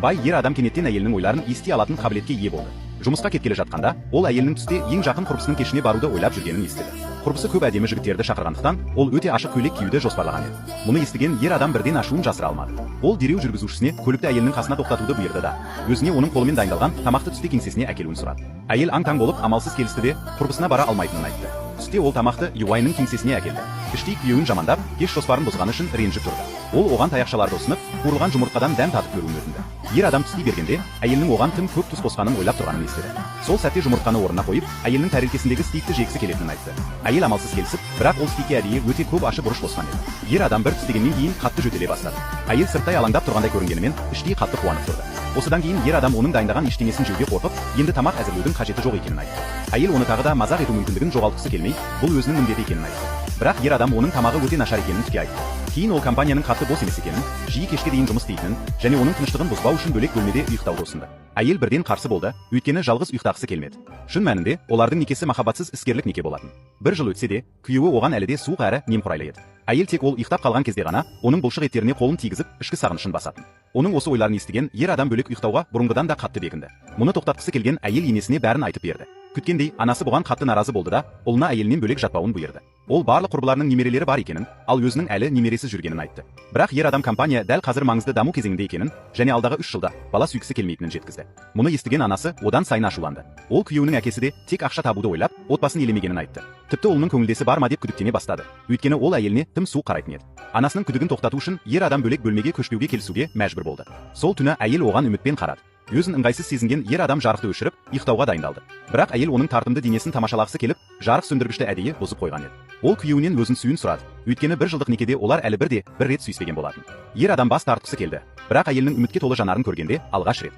Бай ер адам кенеттен әйелінің ойларын ести алатын қабілетке ие болды. Жұмысқа кеткелі жатқанда, ол әйелінің түсте ең жақын құрбысының кешіне баруды ойлап жүргенін естіді. Құрбысы көп әдемі жігіттерді шақырғандықтан, ол өте ашық көйлек киюді жоспарлаған еді. Мұны естіген ер адам бірден ашуын жасыра алмады. Ол дереу жүргізушісіне көлікті әйелінің қасына тоқтатуды бұйырды да, өзіне оның қолымен дайындалған тамақты түсте кеңсесіне әкелуін сұрады. Әйел аң-таң болып, амалсыз келісті де, құрбысына бара алмайтынын айтты. Түсте ол тамақты Юайның кеңсесіне әкелді. Іштей күйеуін жамандап, кеш жоспарын бұзғаны үшін ренжіп тұрды. Ол оған таяқшаларды ұсынып, қуырылған жұмыртқадан дәм татып көруін өтінді. Ер адам түстей бергенде, әйелінің оған тым көп тұз қосқанын ойлап тұрғанын естіді. Сол сәтте жұмыртқаны орнына қойып, әйелінің тәрелкесіндегі стейкті жегісі келетінін айтты. Әйел амалсыз келісіп, бірақ ол стейкке әдейі өте көп ащы бұрыш қосқан еді. Ер адам бір тістегеннен кейін қатты жөтеле бастады. Әйел сырттай алаңдап тұрғандай көрінгенімен, іштей қатты қуанып тұрды. Осыдан кейін ер адам оның дайындаған ештеңесін жеуге қорқып, енді тамақ әзірлеудің қажеті жоқ екенін айтты. Әйел оны тағы да мазақ ету мүмкіндігін жоғалтқысы келмей, бұл өзінің міндеті екенін айтты. Бірақ ер адам оның тамағы өте нашар екенін түке айтты. Кейін ол компанияның қатты бос емес екенін, жиі кешке дейін жұмыс істейтінін және оның тыныштығын бұзбау үшін бөлек бөлмеде ұйықтауды ұсынды. Әйел бірден қарсы болды, өйткені жалғыз ұйықтағысы келмеді. Шын мәнінде, олардың некесі махаббатсыз іскерлік неке болатын. Бір жыл өтсе де, күйеуі оған әлі де суық әрі немқұрайлы еді. Әйел тек ол ұйықтап қалған кезде ғана оның бұлшық еттеріне қолын тигізіп, ішкі сағынышын басатын. Оның осы ойларын естіген ер адам бөлек ұйықтауға бұрынғыдан да қатты бекінді. Мұны тоқтатқысы келген әйел енесіне бәрін айтып берді. Күткендей, анасы бұған қатты наразы болды да, ұлына әйелінен бөлек жатпауын бұйырды. Ол барлық құрбыларының немерелері бар екенін, ал өзінің әлі немересіз жүргенін айтты. Бірақ ер адам компания дәл қазір маңызды даму кезеңінде екенін және алдағы 3 жылда бала сүйгісі келмейтінін жеткізді. Мұны естіген анасы одан сайын ашуланды. Ол күйеуінің әкесі де тек ақша табуды ойлап, отбасын елемегенін айтты. Тіпті ұлының көңілдесі бар ма деп күдіктене бастады. Өйткені ол әйеліне тым суық қарайтын еді. Анасының күдігін тоқтату үшін ер адам бөлек бөлмеге көшпеуге келісуге мәжбүр болды. Сол түні әйел оған үмітпен қарады. Өзін ыңғайсыз сезінген ер адам жарықты өшіріп, ұйықтауға дайындалды. Бірақ әйел оның тартымды денесін тамашалағысы келіп, жарық сөндіргішті әдейі бұзып қойған еді. Ол күйеуінен өзін сүюін сұрады. Өйткені бір жылдық некеде олар әлі бірде бір рет сүйіспеген болатын. Ер адам бас тартқысы келді. Бірақ әйелінің үмітке толы жанарын көргенде алғаш рет